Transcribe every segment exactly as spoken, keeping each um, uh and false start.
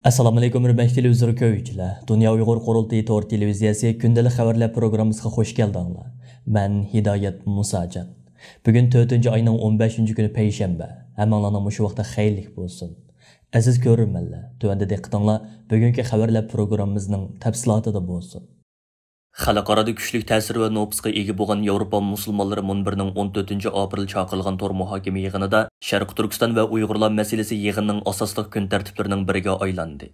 ئەسسالامۇئەلەيكۇم، ھۆرمەتلىك تېلېۋىزور كۆرگۈچىلەر. دۇنيا ئۇيغۇر قۇرۇلتىيى تور تېلېۋىزىيەسى كۈندىلىك خەۋەرلەر پروگراممىسىغا خوش كەلدىڭلار. مەن ھىدايەت مۇساجان. بۈگۈن تۆتىنچى ئاينىڭ ئون بەشىنچى كۈنى پەيشەنبە. ھەممىڭلارنىڭ مۇشۇ ۋاقتى خەيرلىك بولسۇن. ئەزىز كۆرۈرمەنلەر، تۆۋەندە دىققىتىڭلار بۈگۈنكى خەۋەرلەر پروگراممىمىزنىڭ تەپسىلاتىدا بولسۇن. خەلقئارادا كۈچلۈك تەسىر ۋە نوپۇسقا ئىگە بولغان ياۋروپا مۇسۇلمانلىرى مۇنبىرىنىڭ ئون تۆتىنچى ئاپرېل چاقىرىلغان تور مۇھاكىمە يىغىنىدا شەرقىي تۈركىستان ۋە ئۇيغۇرلار مەسىلىسى يىغىننىڭ ئاساسلىق كۈن تەرتىپلىرىنىڭ بىرىگە ئايلاندى.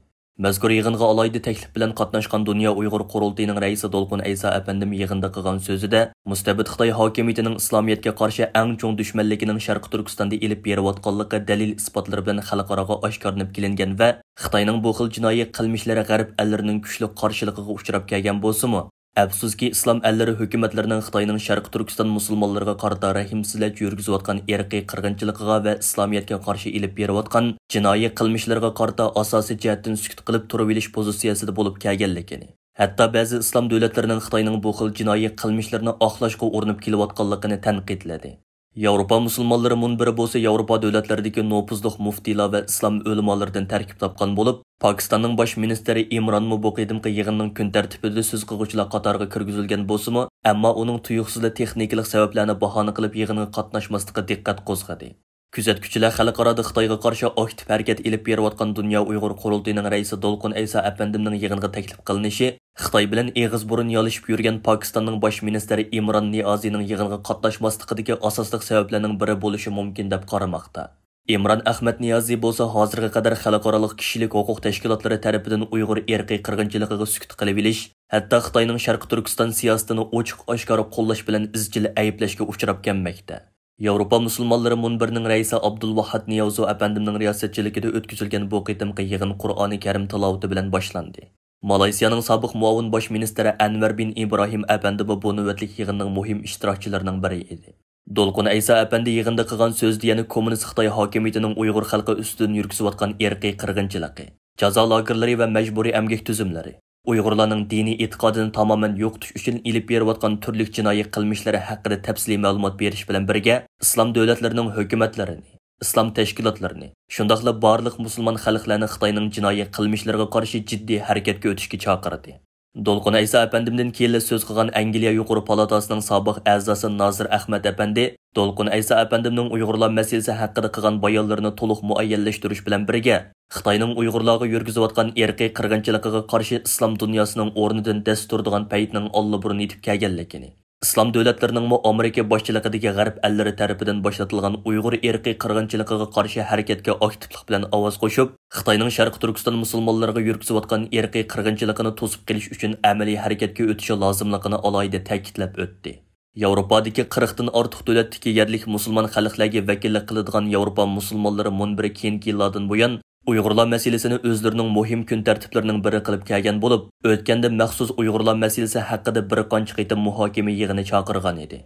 مەزكۇر يىغىنغا ئالاھىدە تەكلىپ بىلەن قاتناشقان دۇنيا ئۇيغۇر قۇرۇلتىيىنىڭ رەئىسى دولقۇن ئەيسا ئەپەندىم يىغىندا قىلغان سۆزىدە، مۇستەبىت خىتاي ھاكىمىيىتىنىڭ ئىسلامىيەتكە قارشى ئەڭ چوڭ دۈشمەنلىكىنىڭ شەرقىي تۈركىستاندا ئېلىپ بېرىۋاتقانلىقى دەلىل-ئىسپاتلىرى بىلەن خەلقئاراغا ئاشكارىلىنىپ كېلىنگەن ۋە خىتاينىڭ بۇ خىل جىنايى قىلمىشلىرى غەرب ئەللىرىنىڭ كۈچلۈك قارشىلىقىغا ئۇچراپ كەلگەن بولسىمۇ، ئەپسۇسكى، ئىسلام ئەللىرى ھۆكۈمەتلىرىنىڭ خىتاينىڭ شەرقىي تۈركىستان مۇسۇلمانلىرىغا قارىتا رەھىمسىزلەرچە يۈرگۈزۈۋاتقان ئىرقىي قىرغىنچىلىقىغا ۋە ئىسلامىيەتكە قارشى ئېلىپ بېرىۋاتقان جىنايى قىلمىشلىرىغا قارىتا ئاساسىي جەھەتتىن سۈكۈت قىلىپ تۇرۇۋېلىش پوزىتسىيەسىدە بولۇپ كەلگەنلىكىنى، ھەتتا بەزى ئىسلام دۆلەتلىرىنىڭ خىتاينىڭ بۇ خىل جىنايى قىلمىشلىرىنى ئاقلاشقا ئۇرۇنۇپ كېلىۋاتقانلىقىنى تەنقىدلىدى. ياۋروپا مۇسۇلمانلىرى مۇنبىرى بولسا ياۋروپا دۆلەتلىرىدىكى نوپۇزلۇق مۇفتىلار ۋە ئىسلام ئۆلىمالىرىدىن تەركىب تاپقان بولۇپ، پاكىستاننىڭ باش مىنىستىرى ئىمرانمۇ بۇ قېتىمقى يىغىننىڭ كۈن تەرتىپىدە سۆز قىلغۇچىلار قاتارىغا كىرگۈزۈلگەن بولسىمۇ، ئەمما ئۇنىڭ تۇيۇقسىزلا تېخنىكىلىق سەۋەبلەرنى باھانە قىلىپ يىغىنغا قاتناشماسلىقى دىققەت قوزغىدى. كۆزەتكۈچىلەر خەلقئارادا خىتايغا قارشى ئاكتىپ ھەرىكەت ئېلىپ بېرىۋاتقان دۇنيا ئۇيغۇر قۇرۇلتىيىنىڭ رەئىسى دولقۇن ئەيسا ئەپەندىمنىڭ يىغىنغا تەكلىپ قىلىنىشى خىتاي بىلەن ئېغىز بۇرۇن يالىشىپ يۈرگەن پاكىستاننىڭ باش مىنىستىرى ئىمران نىئازىنىڭ يىغىنغا قاتناشماسلىقىدىكى ئاساسلىق سەۋەبلەرنىڭ بىرى بولۇشى مۇمكىن دەپ قارىماقتا. ئىمران ئەخمەت نىيازى بولسا ھازىرغا قەدەر خەلقئارالىق كىشىلىك ھوقۇق تەشكىلاتلىرى تەرىپىدىن ئۇيغۇر ئىرقىي قىرغىنچىلىقىغا سۈكۈت قىلىۋېلىش، ھەتتا خىتاينىڭ شەرقىي تۈركىستان سىياسىتىنى ئوچۇق ئاشكارا قوللاش بىلەن ئىزچىل ئەيىبلەشكە ئۇچراپ كەلمەكتە. ياۋروپا مۇسۇلمانلىرى مۇنبىرىنىڭ رەئىسى ئابدۇلۋاھات نىيازۇ ئەپەندىمنىڭ رىياسەتچىلىكىدە ئۆتكۈزۈلگەن بۇ قېتىمقى يىغىن قۇرئانى كەرىم تىلاۋىتى بىلەن باشلاندى. مالايسىيانىڭ سابىق مۇئاۋىن باش مىنىستىرى ئەنۋەر بىن ئىبراھىم ئەپەندىمۇ بۇ نۆۋەتلىك يىغىننىڭ مۇھىم ئىشتىراكچىلىرىنىڭ بىرى ئىدى. دولقۇن ئەيسا ئەپەندى يىغىندا قىلغان سۆزىدە يەنە كوممۇنىست خىتاي ھاكىمىيىتىنىڭ ئۇيغۇر خەلقى ئۈستىدىن يۈرگۈزۈۋاتقان ئىرقىي قىرغىنچىلىقى، جازا لاگېرلىرى ۋە مەجبۇرىي ئەمگەك تۈزۈملىرى، ئۇيغۇرلارنىڭ دىنىي ئېتىقادىنى تامامەن يوقىتىش ئۈچۈن ئېلىپ بېرىۋاتقان تۈرلۈك جىنايى قىلمىشلىرى ھەققىدە تەپسىلىي مەلۇمات بېرىش بىلەن بىرگە، ئىسلام دۆلەتلىرىنىڭ ھۆكۈمەتلىرىنى، ئىسلام تەشكىلاتلىرىنى، شۇنداقلا بارلىق مۇسۇلمان خەلقلەرنى خىتاينىڭ جىنايى قىلمىشلىرىغا قارشى جىددىي ھەرىكەتكە ئۆتۈشكە چاقىردى. دولقۇن ئەيسا ئەپەندىمدىن كېيىنلا سۆز قىلغان ئەنگلىيە يۇقىرى پالاتاسىنىڭ سابىق ئەزاسى نازىر ئەخمەت ئەپەندى، دولقۇن ئەيسا ئەپەندىمنىڭ ئۇيغۇرلار مەسىلىسى ھەققىدە قىلغان بايانلىرىنى تولۇق مۇئەييەنلەشتۈرۈش بىلەن بىرگە، خىتاينىڭ ئۇيغۇرلارغا يۈرگۈزۈۋاتقان ئىرقىي قىرغىنچىلىقىغا قارشى ئىسلام دۇنياسىنىڭ ئورنىدىن دەس تۇرىدىغان پەيتنىڭ ئاللىبۇرۇن يېتىپ كەلگەنلىكىنى، ئىسلام دۆلەتلىرىنىڭمۇ ئامېرىكا باشچىلىقىدىكى غەرب ئەللىرى تەرىپىدىن باشلىتىلغان ئۇيغۇر ئىرقىي قىرغىنچىلىقىغا قارشى ھەرىكەتكە ئاكتىپلىق بىلەن ئاۋاز قوشۇپ، خىتاينىڭ شەرقىي تۈركىستان مۇسۇلمانلىرىغا يۈرگۈزۈۋاتقان ئىرقىي قىرغىنچىلىقىنى توسۇپ قېلىش ئۈچۈن ئەمەلىي ھەرىكەتكە ئۆتۈشى لازىملىقىنى ئالاھىدە تەكىتلەپ ئۆتتى. ياۋروپادىكى قىرىقتىن ئارتۇق دۆلەتتىكى يەرلىك مۇسۇلمان خەلقلەرگە ۋەكىللىك قىلىدىغان ياۋروپا مۇسۇلمانلىرى مۇنبىرى كېيىنكى يىللاردىن بۇيان، ئۇيغۇرلار مەسىلىسىنى ئۆزلىرىنىڭ مۇھىم كۈن تەرتىپلىرىنىڭ بىرى قىلىپ كەلگەن بولۇپ، ئۆتكەندە مەخسۇس ئۇيغۇرلار مەسىلىسى ھەققىدە بىر قانچە قېتىم مۇھاكىمە يىغىنى چاقىرغان ئىدى.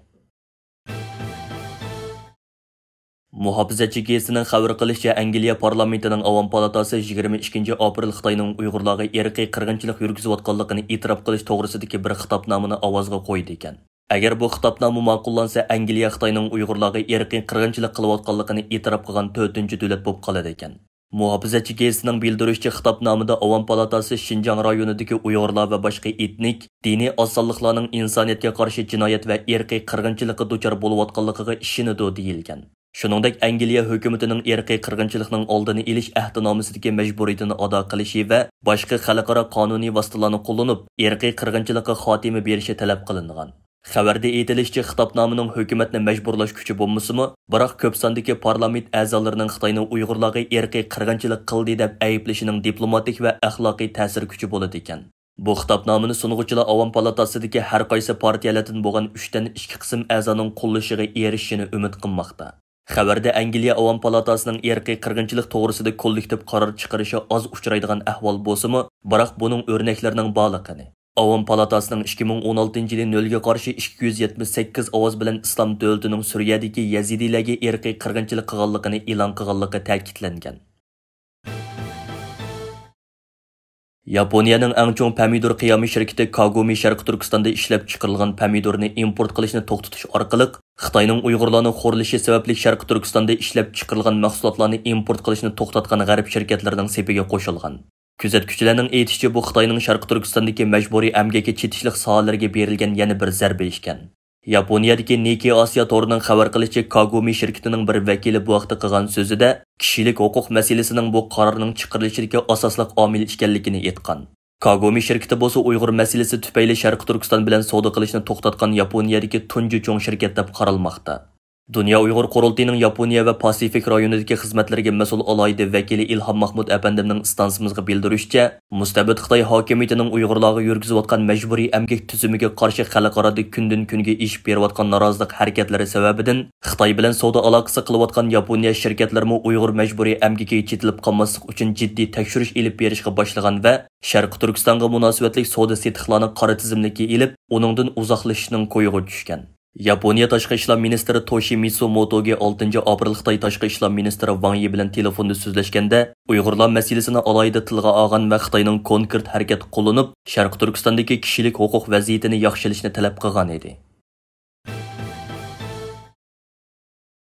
مۇھاپىزەتچى گېزىتىنىڭ خەۋەر قىلىشىچە، ئەنگلىيە پارلامېنتىنىڭ ئاۋام پالاتاسى يىگىرمە ئىككىنچى ئاپرېل خىتاينىڭ ئۇيغۇرلارغا ئىرقىي قىرغىنچىلىق يۈرگۈزۈۋاتقانلىقىنى ئېتىراپ قىلىش توغرىسىدىكى بىر خىتابنامىنى ئاۋازغا قويىدىكەن. ئەگەر بۇ خىتابنامە ماقۇللانسا، ئەنگلىيە خىتاينىڭ ئۇيغۇرلارغا ئىرقىي قىرغىنچىلىق قىلىۋاتقانلىقىنى ئېتىراپ قىلغان تۆتىنچى دۆلەت بولۇپ قالىدىكەن. مۇھاپىزەتچى گېزىتىنىڭ بىلدۈرۈشىچە، خىتابنامىدە ئاۋام پالاتاسى شىنجاڭ رايونىدىكى ئۇيغۇرلار ۋە باشقا ئېتنىك، دىنىي ئازسانلىقلارنىڭ ئىنسانىيەتكە قارشى جىنايەت ۋە ئىرقىي قىرغىنچىلىققا دۇچار بولۇۋاتقانلىقىغا ئىشىنىدۇ، دېيىلگەن. شۇنىڭدەك، ئەنگلىيە ھۆكۈمىتىنىڭ ئىرقىي قىرغىنچىلىقنىڭ ئالدىنى ئېلىش ئەھدىنامىسىدىكى مەجبۇرىيىتىنى ئادا قىلىشى ۋە باشقا خەلقئارا قانۇنىي ۋاسىتىلارنى قوللىنىپ، ئىرقىي قىرغىنچىلىققا خاتىمە بېرىشى تەلەپ قىلىنغان. خەۋەردە ئېيتىلىشىچە، خىتابنامىنىڭ ھۆكۈمەتنى مەجبۇرلاش كۈچى بولمىسىمۇ، بىراق كۆپ ساندىكى پارلامېنت ئەزالىرىنىڭ خىتاينى ئۇيغۇرلارغا ئىرقىي قىرغىنچىلىق قىلدى دەپ ئەيىبلىشىنىڭ دىپلوماتىك ۋە ئەخلاقىي تەسىر كۈچى بولىدىكەن. بۇ خىتابنامىنى سۇنغۇچىلار ئاۋام پالاتاسىدىكى ھەر قايسى پارتىيەلەردىن بولغان ئۈچتىن ئىككى قىسىم ئەزانىڭ قوللىشىغا ئېرىشىشىنى ئۈمىد قىلماقتا. خەۋەردە ئەنگلىيە ئاۋام پالاتاسىنىڭ ئىرقىي قىرغىنچىلىق توغرىسىدا كوللېكتىپ قارار چىقىرىشى ئاز ئۇچرايدىغان ئەھۋال بولسىمۇ، بىراق بۇنىڭ ئۆرنەكلىرىنىڭ بارلىقىنى، ئاۋام پالاتاسىنىڭ ئىككى مىڭ ئون ئالتىنچى يىلى نۆلگە قارشى ئىككى يۈز يەتمىش سەككىز ئاۋاز بىلەن ئىسلام دۆلىتىنىڭ سۈرىيەدىكى يەزىدىيلەرگە ئىرقىي قىرغىنچىلىق قىلغانلىقىنى ئېلان قىلغانلىقى تەكىتلەنگەن. ياپونىيەنىڭ ئەڭ چوڭ پەمىدۇر قىيامى شىركىتى كاگومى شەرقىي تۈركىستاندا ئىشلەپ چىقىرىلغان پەمىدۇرنى ئىمپورت قىلىشنى توختىتىش ئارقىلىق، خىتاينىڭ ئۇيغۇرلارنى خورلىشى سەۋەبلىك شەرقىي تۈركىستاندا ئىشلەپ چىقىرىلغان مەھسۇلاتلارنى ئىمپورت قىلىشنى توختاتقان غەرب شىركەتلىرىنىڭ سېپىگە قوشۇلغان. كۆزەتكۈچىلەرنىڭ ئېيتىشىچە، بۇ خىتاينىڭ شەرقىي تۈركىستاندىكى مەجبۇرىي ئەمگەككە چېتىشلىق ساھەلەرگە بېرىلگەن يەنە بىر زەربە ئىكەن. ياپونىيەدىكى نىككېي ئاسىيا تورىنىڭ خەۋەر قىلىشىچە، كاگومى شىركىتىنىڭ بىر ۋەكىلى بۇ ھەقتە قىلغان سۆزىدە، كىشىلىك ھوقۇق مەسىلىسىنىڭ بۇ قارارنىڭ چىقىرىلىشىدىكى ئاساسلىق ئامىل ئىكەنلىكىنى ئېيتقان. كاگومى شىركىتى بولسا ئۇيغۇر مەسىلىسى تۈپەيلى شەرقىي تۈركىستان بىلەن سودا قىلىشنى توختاتقان ياپونىيەدىكى تۇنجى چوڭ شىركەت دەپ قارالماقتا. دۇنيا ئۇيغۇر قۇرۇلتىيىنىڭ ياپونىيە ۋە پاسىفىك رايونىدىكى خىزمەتلىرىگە مەسئۇل ئالاھىدە ۋەكىلى ئىلھام ماھمۇت ئەپەندىمنىڭ ئىستانسىمىزغا بىلدۈرۈشىچە، مۇستەبىت خىتاي ھاكىمىيىتىنىڭ ئۇيغۇرلارغا يۈرگۈزۈۋاتقان مەجبۇرىي ئەمگەك تۈزۈمىگە قارشى خەلقئارادا كۈندىن-كۈنگە ئېشىپ بېرىۋاتقان نارازىلىق ھەرىكەتلىرى سەۋەبىدىن، خىتاي بىلەن سودا ئالاقىسى قىلىۋاتقان ياپونىيە شىركەتلىرىمۇ ئۇيغۇر مەجبۇرىي ئەمگىكىگە چېتىلىپ قالماسلىق ئۈچۈن جىددىي تەكشۈرۈش ئېلىپ بېرىشقا باشلىغان ۋە شەرقىي تۈركىستانغا مۇناسىۋەتلىك سودا سېتىقلارنى قارا تىزىملىككە ئېلىپ، ئۇنىڭدىن ئۇزاقلىشىشنىڭ كويىغا چۈشكەن. ياپونىيە تاشقى ئىشلار مىنىستىرى توشىمىتسۇ موتوگى ئالتىنچى ئاپرېل خىتاي تاشقى ئىشلار مىنىستىرى ۋاڭ يى بىلەن تېلېفوندا سۆزلەشكەندە، ئۇيغۇرلار مەسىلىسىنى ئالاھىدە تىلغا ئالغان ۋە خىتاينىڭ كونكرېت ھەرىكەت قوللىنىپ، شەرقىي تۈركىستاندىكى كىشىلىك ھوقۇق ۋەزىيىتىنى ياخشىلىشىنى تەلەپ قىلغان ئىدى.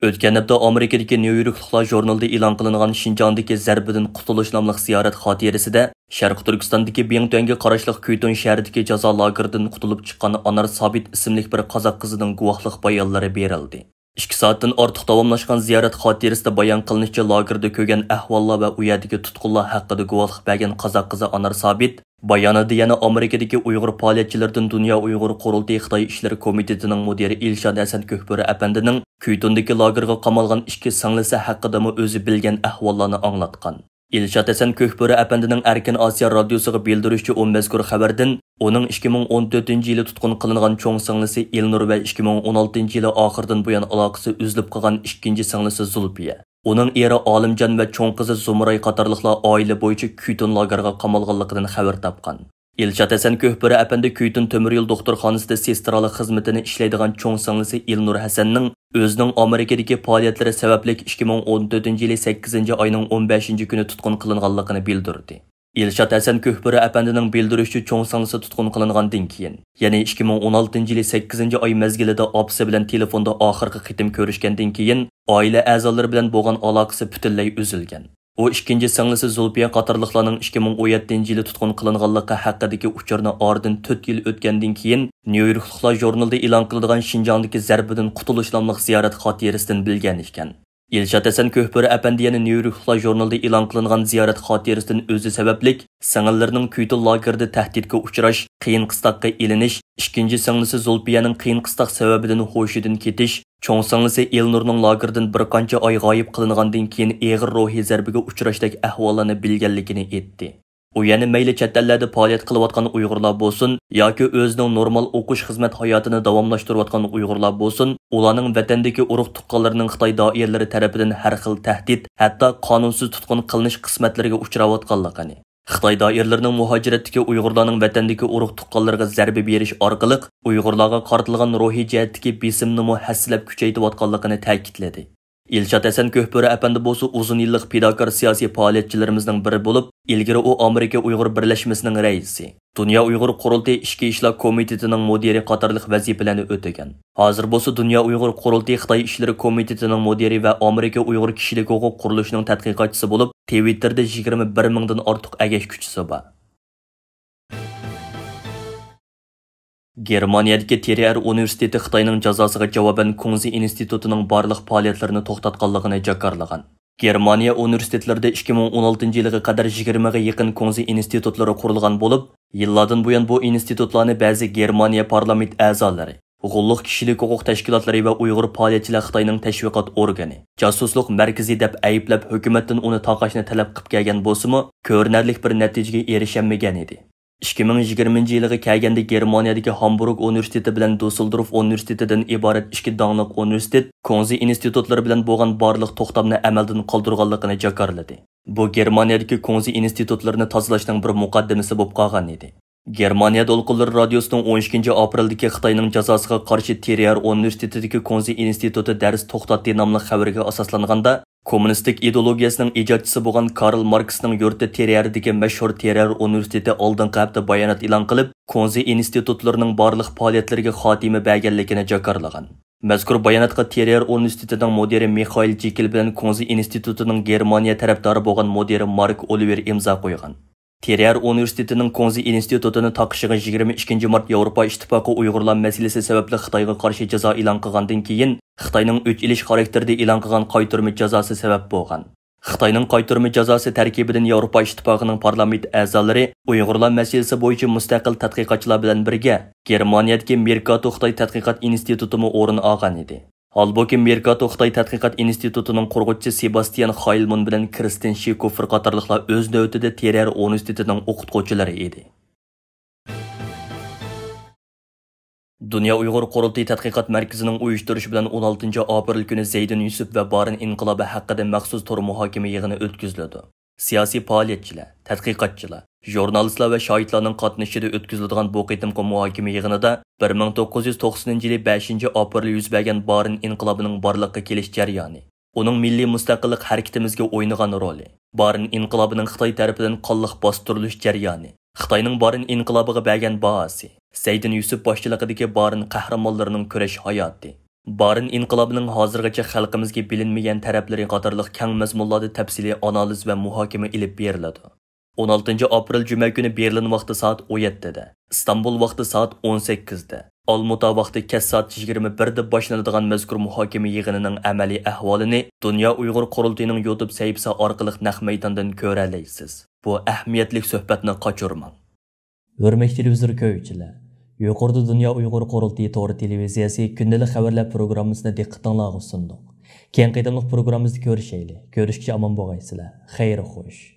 ئۆتكەن ھەپتە ئامېرىكىدىكى نيۇ يوركلۇقلار ژۇرنىلىدا ئېلان قىلىنغان شىنجاڭدىكى زەربىدىن قۇتۇلۇش ناملىق زىيارەت خاتىرىسىدە، شەرقىي تۈركىستاندىكى بىڭتۈەنگە قاراشلىق كۈيتۇن شەھىرىدىكى جازا لاگېرىدىن قۇتۇلۇپ چىققان ئانار سابىت ئىسىملىك بىر قازاق قىزىنىڭ گۇۋاھلىق بايانلىرى بېرىلدى. ئىككى سائەتتىن ئارتۇق داۋاملاشقان زىيارەت خاتىرىسىدە بايان قىلىنىشىچە، لاگېردا كۆرگەن ئەھۋاللار ۋە ئۇ يەردىكى تۇتقۇنلار ھەققىدە گۇۋاھلىق بەرگەن قازاق قىزى ئانار سابىت بايانىدا يەنە ئامېرىكىدىكى ئۇيغۇر پائالىيەتچىلىرىدىن دۇنيا ئۇيغۇر قۇرۇلتىيى خىتاي ئىشلىرى كومىتېتىنىڭ مۇدىرى ئىلشات ھەسەن كۆكبۆرە ئەپەندىنىڭ كۈيتۇندىكى لاگېرغا قامالغان ئىككى سىڭلىسى ھەققىدىمۇ ئۆزى بىلگەن ئەھۋاللارنى ئاڭلاتقان. ئىلشات ھەسەن كۆكبۆرە ئەپەندىنىڭ ئەركىن ئاسىيا رادىيوسىغا بىلدۈرۈشىچە، ئۇ مەزكۇر خەۋەردىن ئۇنىڭ ئىككى مىڭ ئون تۆتىنچى يىلى تۇتقۇن قىلىنغان چوڭ سىڭلىسى ئېلنۇر ۋە ئىككى مىڭ ئون ئالتىنچى يىلى ئاخىرىدىن بۇيان ئالاقىسى ئۈزۈلۈپ قالغان ئىككىنچى سىڭلىسى زۇلپىيە، ئۇنىڭ ئېرى ئالىمجان ۋە چوڭ قىزى زۇمراي قاتارلىقلار ئائىلە بويىچە كۈيتۇن لاگېرغا قامالغانلىقىدىن خەۋەر تاپقان. ئىلشات ھەسەن كۆكبۆرە ئەپەندى كۈيتۇن تۆمۈر يول دوختۇرخانىسىدا سېسترالىق خىزمىتىنى ئىشلەيدىغان چوڭ سىڭلىسى ئېلنۇر ھەسەننىڭ ئۆزىنىڭ ئامېرىكىدىكى پائالىيەتلىرى سەۋەبلىك ئىككى مىڭ ئون تۆتىنچى يىلى سەككىزىنچى ئاينىڭ ئون بەشىنچى كۈنى تۇتقۇن قىلىنغانلىقىنى بىلدۈردى. ئىلشات ھەسەن كۆكبۆرە ئەپەندىنىڭ بىلدۈرۈشىچە، چوڭ سىڭلىسى تۇتقۇن قىلىنغاندىن كېيىن، يەنى ئىككى مىڭ ئون ئالتىنچى يىلى سەككىزىنچى ئاي مەزگىلىدە ئاپىسى بىلەن تېلېفوندا ئاخىرقى قېتىم كۆرۈشكەندىن كېيىن، ئائىلە ئەزالىرى بىلەن بولغان ئالاقىسى پۈتۈنلەي ئۈزۈلگەن. ئۇ ئىككىنچى سىڭلىسى زۇلپىيە قاتارلىقلارنىڭ ئىككى مىڭ ئون يەتتىنچى يىلى تۇتقۇن قىلىنغانلىقى ھەققىدىكى ئۇچۇرنى ئارىدىن تۆت يىل ئۆتكەندىن كېيىن، نيۇ يوركلۇقلار ژۇرنىلىدا ئېلان قىلىدىغان شىنجاڭدىكى زەربىدىن قۇتۇلۇش ناملىق زىيارەت خاتىرىسىدىن بىلگەن ئىكەن. ئىلشات ھەسەن كۆكبۆرە ئەپەندى يەنە نيۇ يوركلۇقلار ژۇرنىلىدا ئېلان قىلىنغان زىيارەت خاتىرىسىدىن ئۆزى سەۋەبلىك سىڭىللىرىنىڭ كۈيتۇن لاگېرىدا تەھدىتكە ئۇچراش، قىيىن قىستاققا ئېلىنىش، ئىككىنچى سىڭلىسى زۇلپىيەنىڭ قىيىن قىستاق سەۋەبىدىن ھوشىدىن كېتىش، چوڭ سىڭلىسى ئېلنۇرنىڭ لاگېردىن بىر قانچە ئاي غايىب قىلىنغاندىن كېيىن ئېغىر روھىي زەربىگە ئۇچراشتەك ئەھۋاللارنى بىلگەنلىكىنى ئېيتتى. ئۇ يەنە مەيلى چەت ئەللەردە پائالىيەت قىلىۋاتقان ئۇيغۇرلار بولسۇن ياكى ئۆزىنىڭ نورمال ئوقۇش خىزمەت ھاياتىنى داۋاملاشتۇرۇۋاتقان ئۇيغۇرلار بولسۇن، ئۇلارنىڭ ۋەتەندىكى ئۇرۇق تۇغقانلىرىنىڭ خىتاي دائىرىلىرى تەرىپىدىن ھەر خىل تەھدىت، ھەتتا قانۇنسىز تۇتقۇن قىلىنىش قىسمەتلىرىگە ئۇچراۋاتقانلىقىنى، خىتاي دائىرىلىرىنىڭ مۇھاجىرەتتىكى ئۇيغۇرلارنىڭ ۋەتەندىكى ئۇرۇق تۇغقانلىرىغا زەربە بېرىش ئارقىلىق ئۇيغۇرلارغا قارىتىلغان روھىي جەھەتتىكى بېسىمنىمۇ ھەسسىلەپ كۈچەيتىۋاتقانلىقىنى تەكىتلىدى. ئىلشات ھەسەن كۆكبۆرە ئەپەندى بولسا ئۇزۇن يىللىق پىداكار سىياسىي پائالىيەتچىلىرىمىزنىڭ بىرى بولۇپ، ئىلگىرى ئۇ ئامېرىكا ئۇيغۇر بىرلەشمىسىنىڭ رەئىسى، دۇنيا ئۇيغۇر قۇرۇلتىيى ئىچكى ئىشلار كومىتېتىنىڭ مۇدىرى قاتارلىق ۋەزىپىلەرنى ئۆتىگەن. ھازىر بولسا دۇنيا ئۇيغۇر قۇرۇلتىيى خىتاي ئىشلىرى كومىتېتىنىڭ مۇدىرى ۋە ئامېرىكا ئۇيغۇر كىشىلىك ھوقۇق قۇرۇلۇشىنىڭ تەتقىقاتچىسى بولۇپ، تىۋىتتېردا يىگىرمە بىر مىڭدىن ئارتۇق ئەگەشكۈچىسى بار. گېرمانىيەدىكى ترىيەر ئۇنىۋېرسىتېتى خىتاينىڭ جازاسىغا جاۋابەن كۇڭزى ئىنستىتۇتىنىڭ بارلىق پائالىيەتلىرىنى توختاتقانلىقىنى جاكارلىغان. گېرمانىيە ئۇنىۋېرسىتېتلىرىدا ئىككى مىڭ ئون ئالتىنچى يىلىغا قەدەر يىگىرمىگە يېقىن كۇڭزى ئىنستىتۇتلىرى قۇرۇلغان بولۇپ، يىللاردىن بۇيان بۇ ئىنستىتۇتلارنى بەزى گېرمانىيە پارلامېنت ئەزالىرى، غۇللۇق كىشىلىك ھوقۇق تەشكىلاتلىرى ۋە ئۇيغۇر پائالىيەتچىلەر خىتاينىڭ تەشۋىقات ئورگىنى، جاسۇسلۇق مەركىزى دەپ ئەيىبلەپ، ھۆكۈمەتتىن ئۇنى تاقاشنى تەلەپ قىلىپ كەلگەن بولسىمۇ، كۆرۈنەرلىك بىر نەتىجىگە ئېرىشەلمىگەن ئىدى. ئىككى مىڭ يىگىرمىنچى يىلىغا كەلگەندە گېرمانىيەدىكى ھامبۇرگ ئۇنىۋېرسىتېتى بىلەن دۇسسېلدورف ئۇنىۋېرسىتېتىدىن ئىبارەت ئىككى داڭلىق ئۇنىۋېرسىتېت كۇڭزى ئىنستىتۇتلىرى بىلەن بولغان بارلىق توختامنى ئەمەلدىن قالدۇرغانلىقىنى جاكارلىدى. بۇ گېرمانىيەدىكى كۇڭزى ئىنستىتۇتلىرىنى تازىلاشنىڭ بىر مۇقەددىمىسى بولۇپ قالغان ئىدى. گېرمانىيە دولقۇنلىرى رادىيوسىنىڭ ئون ئىككىنچى ئاپرېلدىكى خىتاينىڭ جازاسىغا قارشى ترىيەر ئۇنىۋېرسىتېتىدىكى كۇڭزى ئىنستىتۇتى دەرس توختاتتى ناملىق خەۋىرىگە ئاساسلانغاندا، كوممۇنىستىك ئىدېئولوگىيەسىنىڭ ئىجادچىسى بولغان كارل ماركسنىڭ يۇرتى ترىيەردىكى مەشھۇر ترىيەر ئۇنىۋېرسىتېتى ئالدىنقى ھەپتە بايانات ئېلان قىلىپ، كۇڭزى ئىنستىتۇتلىرىنىڭ بارلىق پائالىيەتلىرىگە خاتىمە بەرگەنلىكىنى جاكارلىغان. مەزكۇر باياناتقا ترىيەر ئۇنىۋېرسىتېتىنىڭ مۇدىرى مىخائىل جېكىل بىلەن كۇڭزى ئىنستىتۇتىنىڭ گېرمانىيە تەرەپدارى بولغان مۇدىرى مارك ئولىۋېر ئىمزا قويغان. تريەر ئۇنىۋېرسىتېتىنىڭ كۇڭزى ئىنستىتۇتىنى تاقىشىغا يىگىرمە ئىككىنچى مارت ياۋروپا ئىتتىپاقى ئۇيغۇرلار مەسىلىسى سەۋەبلىك خىتايغا قارشى جازا ئېلان قىلغاندىن كېيىن، خىتاينىڭ ئۆچ ئېلىش خاراكتېرىدە ئېلان قىلغان قايتۇرما جازاسى سەۋەب بولغان. خىتاينىڭ قايتۇرما جازاسى تەركىبىدىن ياۋروپا ئىتتىپاقىنىڭ پارلامېنت ئەزالىرى ئۇيغۇرلار مەسىلىسى بويىچە مۇستەقىل تەتقىقاتچىلار بىلەن بىرگە گېرمانىيەدىكى مېركاتو خىتاي تەتقىقات ئىنستىتۇتىمۇ ئورۇن ئالغان ئىدى. ھالبۇكى، مېركاتو خىتاي تەتقىقات ئىنستىتۇتىنىڭ قۇرغۇچىسى سېباستىيان خايلمۇن بىلەن كىرستىن شىكوفېر قاتارلىقلار ئۆز نۆۋىتىدە تريەر ئۇنىۋېرسىتېتىنىڭ ئوقۇتقۇچىلىرى ئىدى. دۇنيا ئۇيغۇر قۇرۇلتىيى تەتقىقات مەركىزىنىڭ ئۇيۇشتۇرۇشى بىلەن ئون ئالتىنچى ئاپرېل كۈنى زەيدىن يۈسۈپ ۋە بارىن ئىنقىلابى ھەققىدە مەخسۇس تور مۇھاكىمە يىغىنى ئۆتكۈزۈلىدۇ. سىياسىي پائالىيەتچىلەر، تەتقىقاتچىلار، ژۇرنالىستلار ۋە شاھىتلارنىڭ قاتنىشىشىدا ئۆتكۈزۈلىدىغان بۇ قېتىمقى مۇھاكىمە يىغىنىدا بىر مىڭ توققۇز يۈز توقسىنىنچى يىلى بەشىنچى ئاپرېل يۈز بەرگەن بارىن ئىنقىلابىنىڭ بارلىققا كېلىش جەريانى، ئۇنىڭ مىللىي مۇستەقىللىق ھەرىكىتىمىزگە ئوينىغان رولى، بارىن ئىنقىلابىنىڭ خىتاي تەرىپىدىن قانلىق باستۇرۇلۇش جەريانى، خىتاينىڭ بارىن ئىنقىلابىغا بەرگەن باھاسى، زەيدىن يۈسۈپ باشچىلىقىدىكى بارىن قەھرىمانلىرىنىڭ كۈرەش ھاياتى، بارىن ئىنقىلابىنىڭ ھازىرغىچە خەلقىمىزگە بىلىنمىگەن تەرەپلىرى قاتارلىق كەڭ مەزمۇنلاردا تەپسىلىي ئانالىز ۋە مۇھاكىمە ئېلىپ بېرىلىدۇ. ئون ئالتىنچى ئاپرېل جۈمە كۈنى بېرلىن ۋاقتى سائەت ئون يەتتىدە، ئىستانبۇل ۋاقتى سائەت ئون سەككىزدە، ئالمۇتا ۋاقتى كەچ سائەت يىگىرمە بىردە باشلىنىدىغان مەزكۇر مۇھاكىمە يىغىنىنىڭ ئەمەلىي ئەھۋالىنى دۇنيا ئۇيغۇر قۇرۇلتىيىنىڭ يۇتۇب سەھىپىسى ئارقىلىق نەق مەيداندىن كۆرەلەيسىز. بۇ ئەھمىيەتلىك سۆھبەتنى قاچۇرماڭ. ھۆرمەتلىك تېلېۋىزور كۆرگۈچىلەر، يۇقىرىدا دۇنيا ئۇيغۇر قۇرۇلتىيى تور تېلېۋىزىيەسى كۈندىلىك خەۋەرلەر پروگراممىسىنى دىققىتىڭلارغا سۇندۇق. كېيىنكى قېتىملىق پروگراممىمىزدا كۆرۈشەيلى. كۆرۈشكىچە ئامان بولغايسىلەر. خەير خوش.